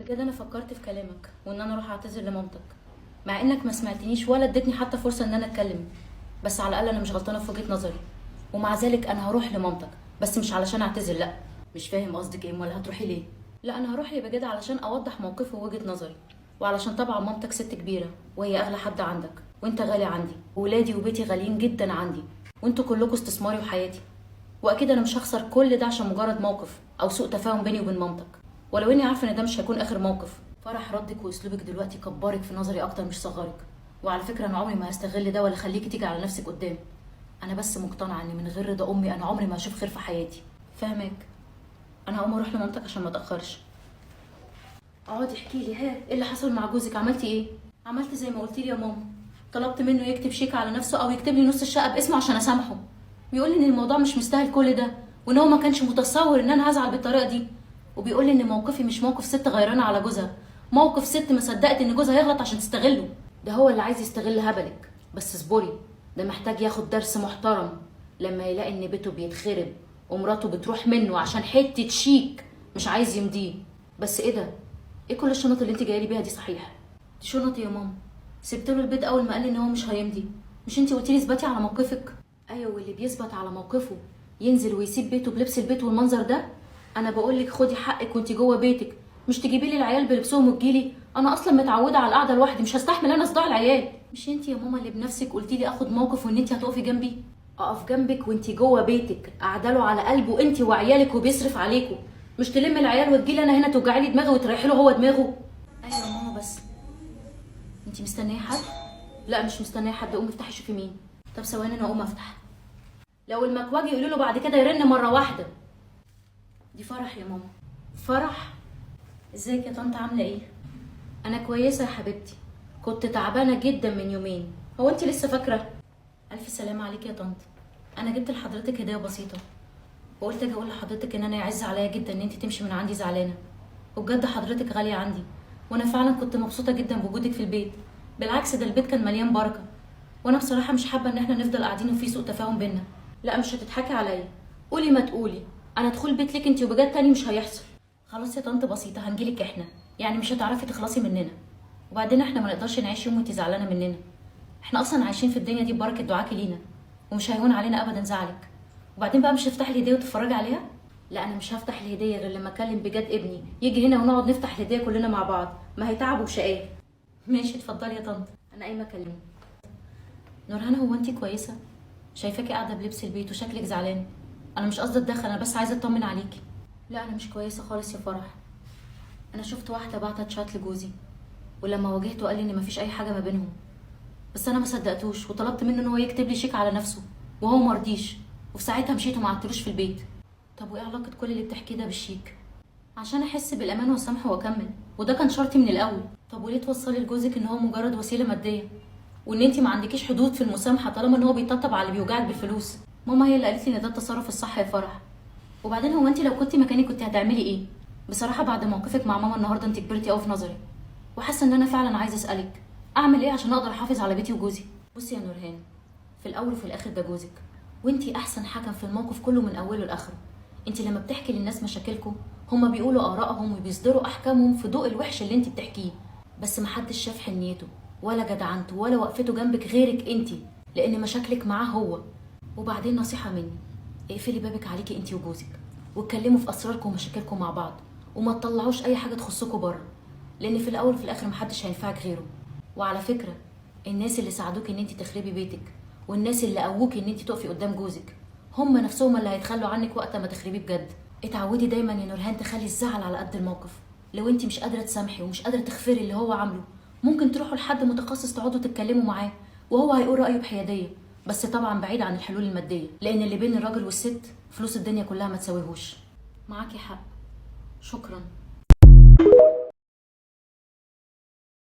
بجد انا فكرت في كلامك وان انا اروح اعتذر لمامتك، مع انك ما سمعتنيش ولا اديتني حتى فرصة ان انا اتكلم، بس على الاقل انا مش غلطانة في وجهه نظري. ومع ذلك انا هروح لمامتك، بس مش علشان اعتذر. لا مش فاهم قصدك ايه، ولا هتروحي ليه؟ لا انا هروح لبجد علشان اوضح موقفي ووجهه نظري، وعلشان طبعا مامتك ست كبيرة وهي اغلى حد عندك، وانت غالي عندي، وولادي وبيتي غاليين جدا عندي، وانتوا كلكم استثماري وحياتي، واكيد انا مش هخسر كل ده عشان مجرد موقف او سوء تفاهم بيني وبين مامتك، ولو اني عارفه ان ده مش هيكون اخر موقف. فرح ردك واسلوبك دلوقتي كبرك في نظري اكتر مش صغرك، وعلى فكرة انا عمري ما هستغل ده ولا اخليكي تيجي على نفسك قدام. انا بس مقتنعة ان من غير رضا امي انا عمري ما هشوف خير في حياتي. فاهمك؟ انا هقوم اروح لمامتك عشان ما اتاخرش. اقعدي احكي لي، ها ايه اللي حصل مع جوزك؟ عملتي ايه؟ عملت زي ما قلتي لي يا ماما، طلبت منه يكتب شيك على نفسه او يكتب لي نص الشقة باسمه عشان اسامحه. بيقول لي ان الموضوع مش مستاهل كل ده، وان هو ما كانش متصور ان انا هزعل بالطريقة دي، وبيقول لي ان موقفي مش موقف ست غيرانه على جوزها، موقف ست ما صدقت ان جوزها يغلط عشان تستغله. ده هو اللي عايز يستغل هبلك، بس اصبري، ده محتاج ياخد درس محترم لما يلاقي ان بيته بيتخرب ومراته بتروح منه عشان حتة شيك مش عايز يمضيه. بس ايه ده؟ ايه كل الشنط اللي انت جاية لي بيها دي؟ صحيح دي شنطي يا ماما، سبت له البيت اول ما قال لي ان هو مش هيمضي. مش انت قلتي لي اثبتي على موقفك؟ ايوه، واللي بيثبت على موقفه ينزل ويسيب بيته بلبس البيت والمنظر ده؟ انا بقول لك خدي حقك وانت جوه بيتك، مش تجيبي لي العيال بلبسهم وتجيلي. انا اصلا متعوده على القعدة لوحدي، مش هستحمل انا صداع العيال. مش انت يا ماما اللي بنفسك قلتي لي اخد موقف وان انت هتقفي جنبي؟ اقف جنبك وانت جوه بيتك قاعدة له على قلبه انت وعيالك وبيصرف عليكم، مش تلم العيال وتجيلي انا هنا توجعي لي دماغي وتريحي له هو دماغه. ايوه يا ماما، بس انت مستنيه حد؟ لا مش مستنيه حد، قومي افتحي شوفي مين. طب ثواني انا اقوم افتح. لو المكواجي يقولوا له بعد كده يرن مرة واحدة. دي فرح يا ماما. فرح؟ ازيك يا طنط، عامله ايه؟ انا كويسة يا حبيبتي، كنت تعبانة جدا من يومين. هو انت لسه فاكره؟ الف سلامه عليك يا طنط. انا جبت لحضرتك هديه بسيطة، وقلت اجي اقول لحضرتك ان انا يعز عليا جدا ان انت تمشي من عندي زعلانة، وبجد حضرتك غالية عندي، وانا فعلا كنت مبسوطة جدا بوجودك في البيت. بالعكس ده البيت كان مليان بركة، وانا بصراحة مش حابة ان احنا نفضل قاعدين وفي سوء تفاهم بينا. لا مش هتضحكي عليا، قولي ما تقولي، انا ادخل بيت لك انت وبجد تاني مش هيحصل. خلاص يا طنط بسيطة، هنجيلك احنا، يعني مش هتعرفي تخلصي مننا، وبعدين احنا ما نقدرش نعيش يوم وانت زعلانة مننا، احنا اصلا عايشين في الدنيا دي ببركة دعاكي لينا، ومش هيهون علينا ابدا زعلك. وبعدين بقى مش هتفتحي الهدية وتتفرجي عليها؟ لا انا مش هفتح الهدية غير لما اكلم بجد ابني يجي هنا ونقعد نفتح الهدية كلنا مع بعض، ما هيتعب وشقاه. ماشي اتفضلي يا طنط، انا قايمة اكلمه. نورهان هو انت كويسة؟ شايفاكي قاعدة بلبس البيت وشكلك زعلان. انا مش قصدي اتدخل، انا بس عايزه اطمن عليكي. لا انا مش كويسة خالص يا فرح، انا شفت واحدة بعتت شات لجوزي، ولما واجهته قال لي ان مفيش اي حاجة ما بينهم، بس انا ما صدقتوش وطلبت منه ان هو يكتب لي شيك على نفسه، وهو ما رضيش، وفي ساعتها مشيت وما قعدتلوش في البيت. طب وايه علاقة كل اللي بتحكيه ده بالشيك؟ عشان احس بالامان واسامحه واكمل، وده كان شرطي من الاول. طب وليه توصلي لجوزك ان هو مجرد وسيلة مادية، وان انت ما عندكيش حدود في المسامحة طالما ان هو بيطبطب على اللي بيوجعك بالفلوس؟ ماما هي اللي قالت لي ان ده التصرف الصح يا فرح. وبعدين هو انت لو كنتي مكاني كنت هتعملي ايه؟ بصراحة بعد موقفك مع ماما النهارده انت كبرتي قوي في نظري، وحاسه ان انا فعلا عايزه اسالك اعمل ايه عشان اقدر احافظ على بيتي وجوزي. بصي يا نورهان، في الاول وفي الاخر ده جوزك، وانتي احسن حكم في الموقف كله من اوله لاخره. انتي لما بتحكي للناس مشاكلكم هما بيقولوا ارائهم وبيصدروا احكامهم في ضوء الوحش اللي انتي بتحكيه، بس محدش شاف حنيته ولا جدعنته ولا وقفته جنبك غيرك انتي، لان مشاكلك معاه هو. وبعدين نصيحة مني، اقفلي بابك عليكي انتي وجوزك، واتكلموا في اسراركم ومشاكلكم مع بعض، وما تطلعوش اي حاجة تخصكم بره، لان في الاول وفي الاخر محدش هينفعك غيره. وعلى فكرة الناس اللي ساعدوك ان انتي تخربي بيتك، والناس اللي قووكي ان انتي تقفي قدام جوزك، هم نفسهم اللي هيتخلوا عنك وقت ما تخربيه بجد. اتعودي دايما يا نورهان تخلي الزعل على قد الموقف. لو انتي مش قادرة تسامحي ومش قادرة تغفري اللي هو عامله، ممكن تروحوا لحد متخصص تقعدوا تتكلموا معاه، وهو هيقول رايه بحياديه، بس طبعا بعيد عن الحلول المادية، لان اللي بين الراجل والست فلوس الدنيا كلها ما تساويهوش. معاكي حق، شكرا.